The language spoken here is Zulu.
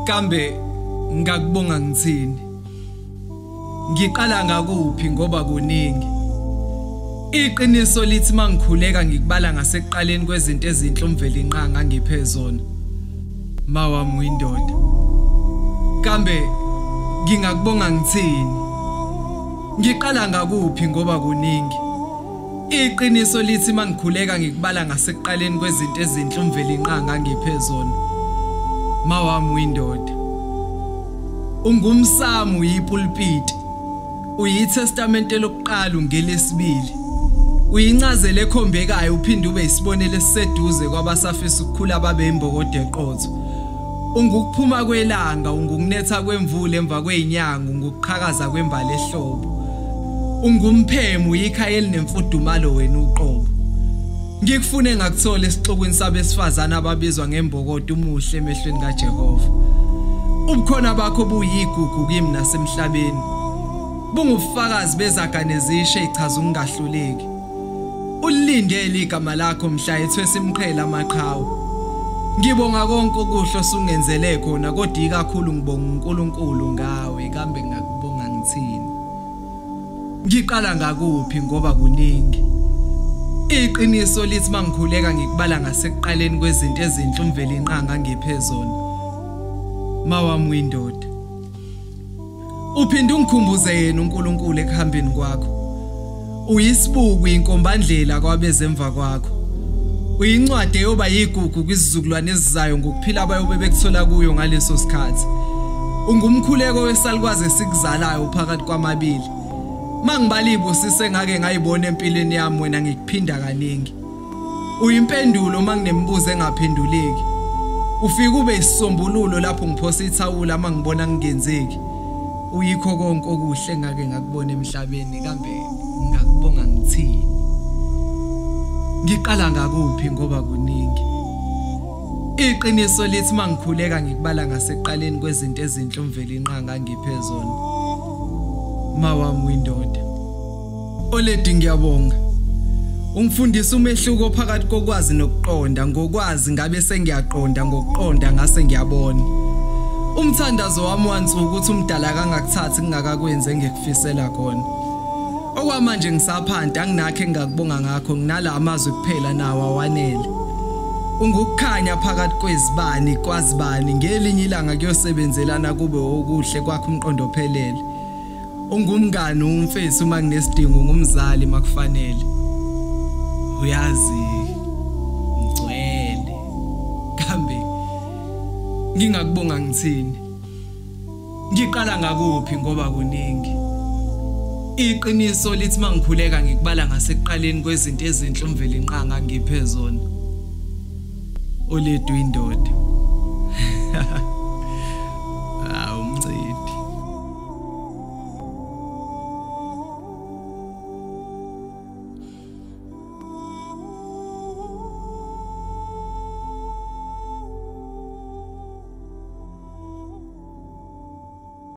Kambe ngakubonga ngithini? Ngiqala ngakuphi ngoba kuningi. Iqiniso lithi mangikhuleka ngikubala ngasekuqaleni kwezinto ezinhle uMvelinqangi angiphe zona. Mawami uyindoda. Kambe ngingakubonga ngithini? Ngiqala ngakuphi ngoba kuningi. Iqiniso lithi mangikhuleka ngikubala ngasekuqaleni kwezinto ezinhle uMvelinqangi angiphe zona. Mawami uyindoda. Ungumsamo uyipulpiti. UyiTestamente lokuqala ungelesibili. Uyincazelo ekhombekayo uphinde ube isibonelo esiseduze kwabasafisa ukukhula babe imbokodo eqotho. Ungukuphuma kwelanga, ungukunetha kwemvula emva kwezinyanga, ungukuqhakaza kwembali ehlobo. Ungumphemu uyikhaya elinemfudumalo wena uqobo. Ngikufune ngakuthola esixukwini sabesifazana ababizwa ngembokodo umuhle emehlweni kaJehova. Ubukhona bakho buyigugu kimi nasemhlabeni. Bungubufakazi bezaga nezisho ezichaza ukungahluleki. Ulindele igama lakho mhla ethwesa imqhele amaqhawe. Ngibonga konke okuhle osungenzele khona kodwa ikakhulu ngibonga uNkulunkulu ngawe. Kambe ngakubonga ngithini? Ngiqala ngakuphi ngoba kuningi. Iqiniso lithi mangikhuleka ngikubala ngasekuqaleni kwezinto ezinhle uMvelinqangi angiphe zona. Mawami uyindoda. Uphinde ungikhumbuze yena uNkulunkulu ekuhambeni kwakho. Uyisibuku inkombandlela kwabezemva kwakho. Uyincwadi eyoba yigugu kwisizukulwane esizayo ngokuphila abayobe bekuthola kuyo ngaleso sikhathi. Ungumkhuleko wesalukwazi esikuzalayo phakathi kwamabili. Mangibala ibusise engake ngayibona empilweni yami wena ngikuphinda kaningi. Uyimpendulo manginemibuzo engaphenduleki. Ufika ube isisombululo lapho ngiphosa ithawula mangibona ngingenzeki. Uyikho konke okuhle engake ngakubona emhlabeni. Kambe ngakubonga ngithini? Ngiqala ngakuphi ngoba kuningi. Iqiniso lithi mangikhuleka ngikubala ngasekuqaleni kwezinto ezinhle uMvelinqangi angiphe zona. Mawami uyindoda. Oledi ngiyabonga. Ungifundisa umehluko phakathi kokwazi nokuqonda. Ngokwazi ngabe sengiyaqonda, ngokuqonda ngase ngiyabona. Umthandazo wami wansuku ukuthi umdala akangakuthathi ngingakakwenzi engikufisela khona. Okwamanje ngisaphanta anginakho engingakubonga ngakho, nginala amazwi kuphela nawo awanele. Ungukukhanya phakathi kwezibani kwazibani, ngelinye ilanga kuyosebenzelana kube okuhle kwakho umqondo ophelele. Ungumngani umfethu uma kunesidingo, ngumzali makufanele. Uyazi ngigcwele. Kambe ngingakubonga ngithini? Ngiqala ngakuphi ngoba kuningi. Iqiniso lithi mangikhuleka ngikubala ngasekuqaleni kwezinto ezinhle uMvelinqangi angiphe zona. Oledi uyindoda.